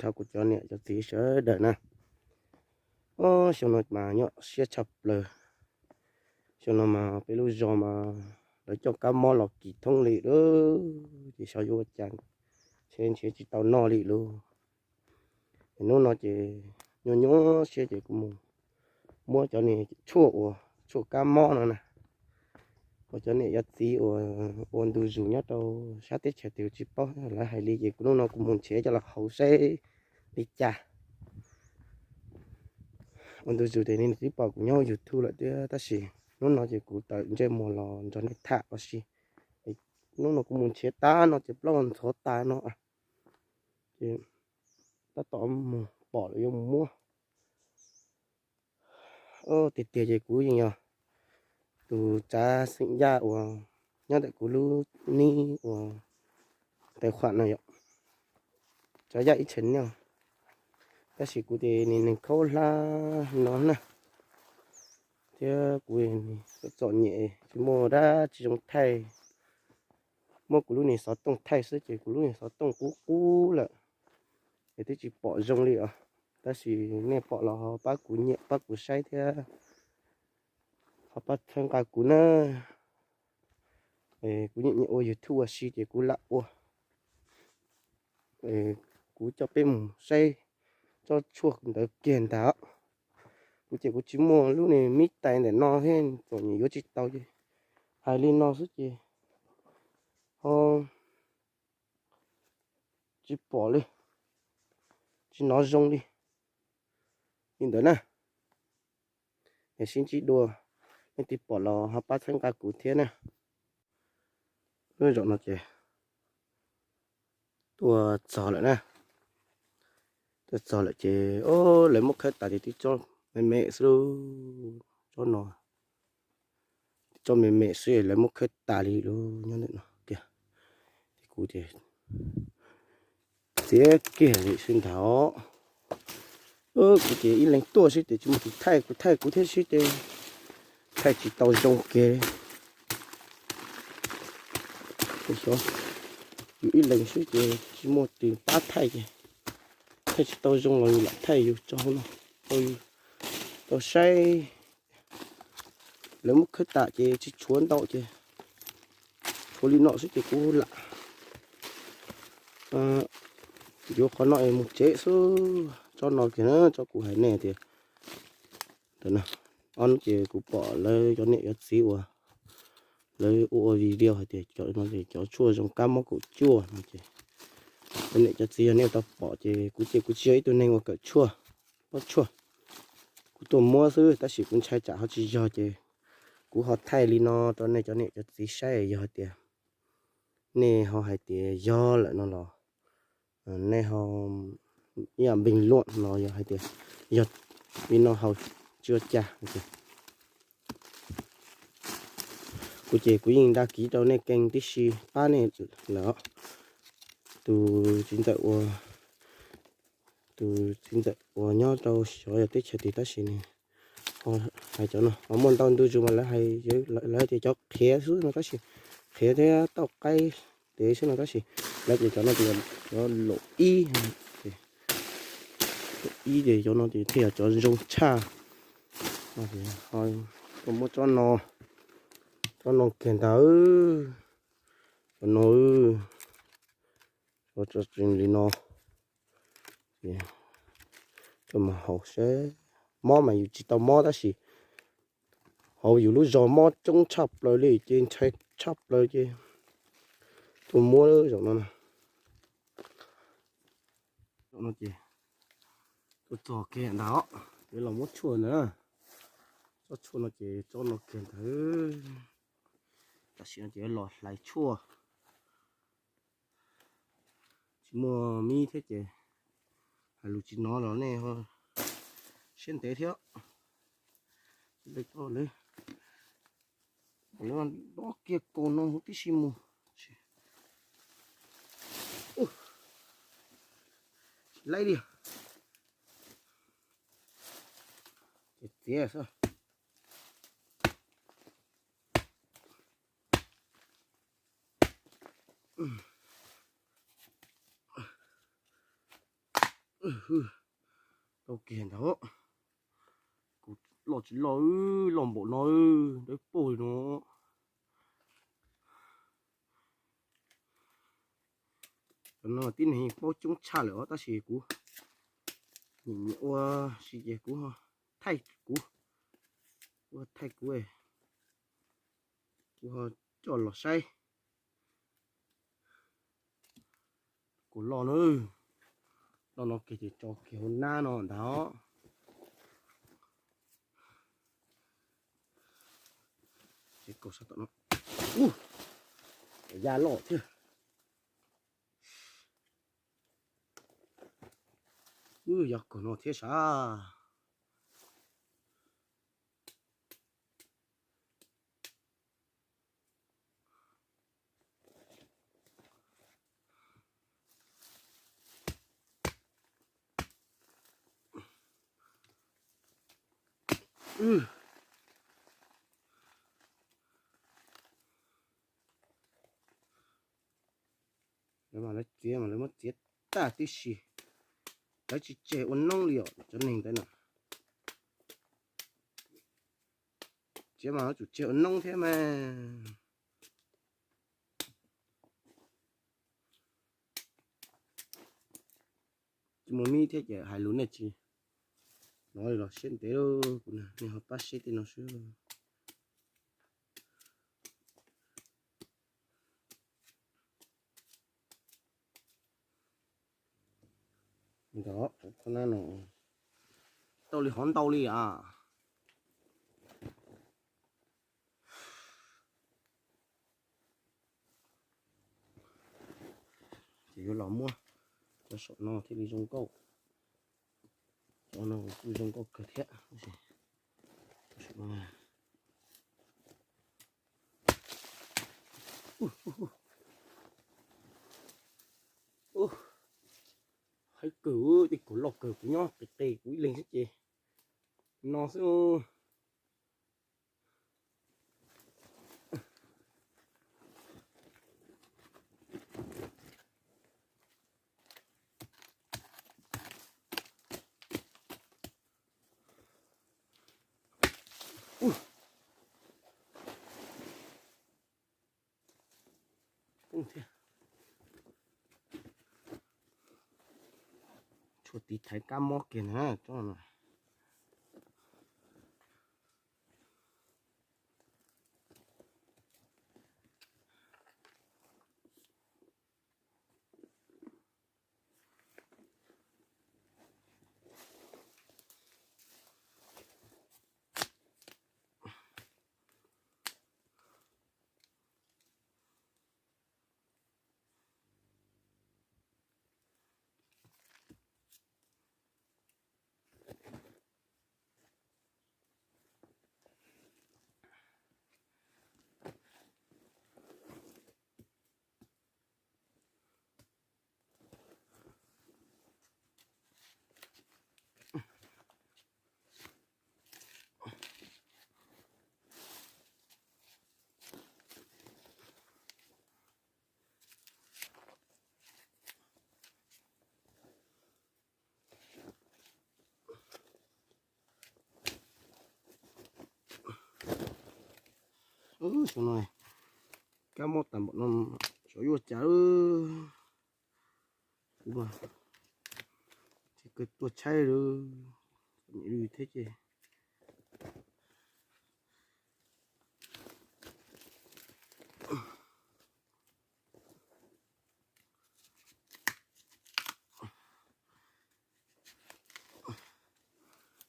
rau kuv cov niam cov txiv sawv daws na. Ob, xyoo no mas nyuaj siab tshaj plaws. Xyoo no mas peb lub zos mas lawv coj kab mob los kis thoob li lauj, ces xyov yuav ua cas, ntshe nrhiav tsis tau noj li lauj. Es hnub no ces nyuaj nyuaj siab ces kuv mus muab cov niag tshuaj uas tshuaj kab mob no na, uas cov niam cov txiv uas ua ntu zus nyob rau sab teb chaws twg tsis paub lawv hais li ces kuv hnub no kuv mus nrhiav coj los haus saib li cas. Ua ntu zus ces nej twb pom kuv nyob YouTube lawm thiab tab sis hnub no ces kuv tawm ntsej muag los nrog nej tham ua si. Hnub no kuv mus nrhiav tas no ces plaub ntxhov tas no ces tab tom mus pom lawv yuav mus muab. Tiag tiag ces kuv yeej yog tus tsav xeem Yaj uas nyob ntawm kuv lub nib uas tais khuam no yom, tsav Yaj ib tshee no. Tab sis kuv ces nim neeg khaub hlab no na, thiab kuv txom nyem tsis muaj dab tsi zoo thaij. Muab kuv lub niag xov tooj thaij xwb ces kuv lub niag xov tooj qub qub lawm, es twb tsis pom zoo li os. Tab sis nej pom los ho pab kuv nyiam pab kuv saib thiab ho pab txhawb nqa kuv na. Kuv nyiam nyiam ua YouTube ua si ces kuv lam ua. Kuv coj peb mus saib tsob tshuaj ntawd kiag ntag. Kuv ces kuv tsis muaj lub niag mib tais ntawm no thiab txom nyem yuav tsis tau ces hais li no xwb ces ho tsis pom li, tsis hnov zoo li. Li ntawd na, es sib ntsib dua, leej twg pom los ho pab txhawb nqa kuv thiab na. Lub zaum no ces tuaj txog lawm na, tuaj txog lawm ces o, lawv muab khawb tas ces tib tsob me me xwb lauj, tsob no tib tsob me me xwb lawv muab khawb tas li lauj, nyob ntawm no kiag. Ces kuv ces txiav kiag li xwb ntag. Kuv ces ib leeg tuaj xwb ces tsis muaj tus thaij, kuv thaij kuv thiab xwb ces thaij tsis tau zoo kiag. Xyov yus ib leeg xwb ces tsis muaj tus pab thaij ces thaij tsis tau zoo los yus lam thaij yus tso hauv no rau yus tau saib. Lawv muab khawb tas ces tsis tshuav ntau ces tshuav li no xwb ces kuv lam yuav qhov no es mus tsev xwb. Tsob no kiag na, tsob kuv hais nej tias ntawm no, ob hnub ces kuv pom lawv cov niam cov txiv uas lawv ua ua video hais tias cov no ces cov tshuaj zoo kab mob kaum cuaj no ces cov niam cov txiv yog nej tau pom ces kuv ces kuv tsis yog ib tug neeg uas kawm tshuaj, pob tshuaj. Kuv tuaj muab xwb tab sis kuv ntshai tsam ho tsis yog ces kuv ho thaij li no rau nej cov niam cov txiv saib, yog hais tias nej ho hais tias yog lawm no los nej ho ib yam npeeg luam no, yog hais tias yog li no haus tsis ua cas. Kuv ces kuv yeej dag kiv rau nej keej tib si pab nej lawm. Tus txiv ntxawm uas, tus txiv ntxawm uas nyob rau xyov yog teb chaws twg tab sis nws ho hais cov no ho muaj ntau ntu zus mas lawv hais, lawv tias cov qhiav xwb no tab sis qhiav thiab tauj qaib ntev xwb no tab sis lawv tias cov no ces cov laum ib, laum ib ces cov no ces thiaj yog cov zoo tshaj. Tuaj muab tsob no, tsob no kiag ntag, cov no, tsob tseem li no. Tuaj mus haus seb, mob mas yus tsis tau mob tab sis hauv yus lub zos mob coob tshaj plaws li ces ntshai tshaj plaws ces tuaj muab zaum no na. Zaum no ces tuaj txog kiag ntag, yuav los muab tshuaj ntag. Tsob tshuaj no ces tsob no kiag ntag. Tam sim no ces yuav los hlais tshuaj. Tsis muaj mib thiab ces hais lus tsis hnov los nej ho siab ntev thiab. Lawv, lawv dob kiag kaus no huv tib si mus. Tsis laib li. Ces txiav xwb. Tau kiag ntag. Kuv loj tsis loj, loj npaum no, dawb paug li no. Cov no tib neeg paub coob tshaj lawm os, tab sis kuv nim ua si ces kuv thaij kuv, ua thaij kuv, kuv ho coj los saib. Kuv loj na, loj no kiag ces tso kiag hauv nab no ntag. Ces kaum sab tom no. Ub, ya loj thiab. Ub, yog kaum no thiab sav. Lawv mas lawv txiav mas lawv muab txiav tag tib si, lawv tsis tseg ua noob li os cov neeg ntawd na. Txiav mas lawv tsum tseg ua noob thiab mas. Tsis muaj mib thiab ces hais lus nej tsis hnov li los siab ntev, kuv nej ho pab seb tej no xwb. Ntawd, qhov no tau li hov ntau li as. Ces yuav los muab cov saum no thiaj li zoo nkauj. Cov no kuj zoo nkauj kawg thiab. Haib kawg, tej kaus loj kawg, kuv nyob qis qis kuv ib leeg xwb ces no xwb. Tshuav tiv thaiv kab mob kiag ntag tsob no. Ub, xyoo no kab mob tas npaum no, xyov yuav cas. Kuv ces kawg tuaj tshaib lawm, niam lwj thiab ces.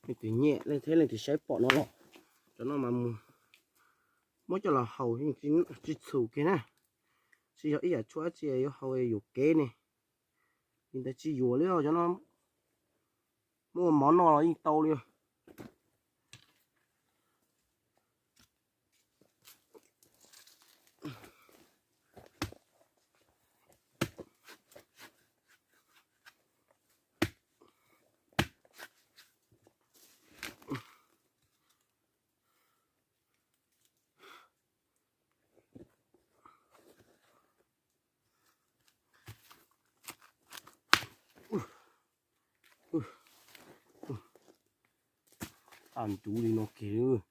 Leej twg nyiam leej thiab leej twg saib pom no los, cov no mas mus muab coj los haus yeej tsis txhum kiag na. Tsis yog ib yam tshuaj dab tsi yuav haus yuam kev ne. Li ntawd tsis yuam li os, cov no muab ua mov noj los yeej tau li. Tag ntuv li no kiag,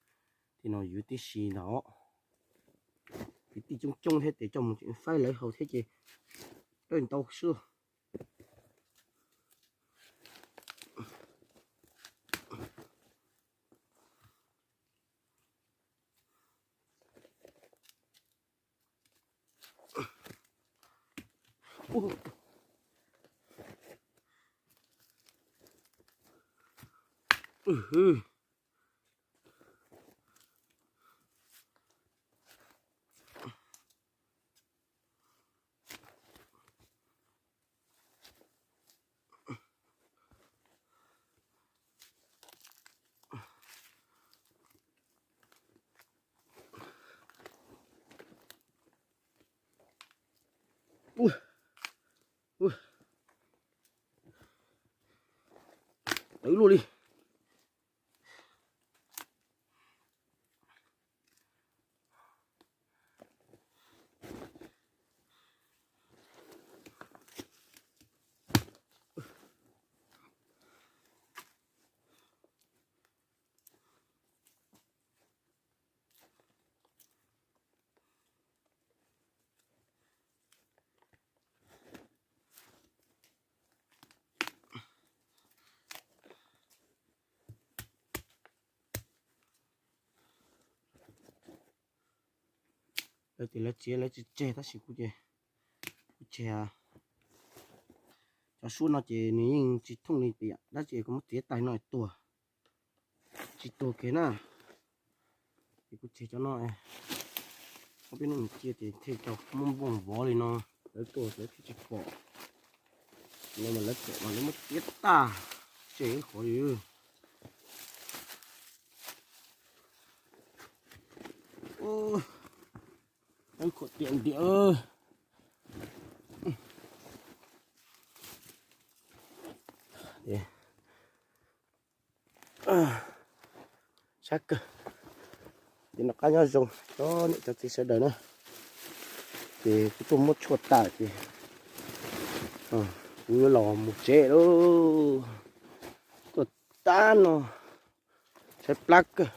tej no yuav tib si ntag. Kwv tij coob coob thiab ces coj mus tseem faib lawv haus thiab ces dawj ntau xwb. Tawv luaj li. Lawv tias lawv txiav lawv tsis tseg tab sis kuv ces kuv tseg. Cov suab no ces nws yeej tsis thooj li tias dab tsi, kuv muab txiav tag no tuag, tsis tuag kiag na. Ces kuv tseg cov no, ob peb hnub cia ces thiaj tau muab nplooj vov li no, lawv tuaj lawv thiaj tsis pom. No mas lawv pom mas lawv muab txiav tag, tseg ib qhov li. Ub, khuam tiam ntiam. Sab kawg. Ces noj qab nyob zoo cov niam cov txiv sawv daws na. Ces kuv tuaj muab tshuaj tas ces kuv yuav los mus tsev lauj. Tuaj tag no, tshaib plab kawg.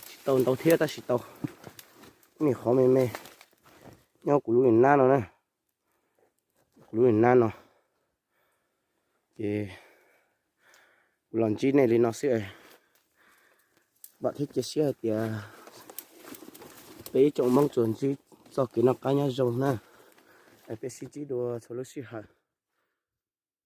Tsis tau ntau thiab tab sis tau niaj qhov me me nyob kuv lub nab no na. Kuv lub nab no ces kuv los ntsib nej li no xwb. Vam thiab cia siab hais tias peb ib tsoom Hmoob tsuas ntsib txoj kev noj qab nyob zoo na. Es peb sib ntsib dua txhua lub sij hawm.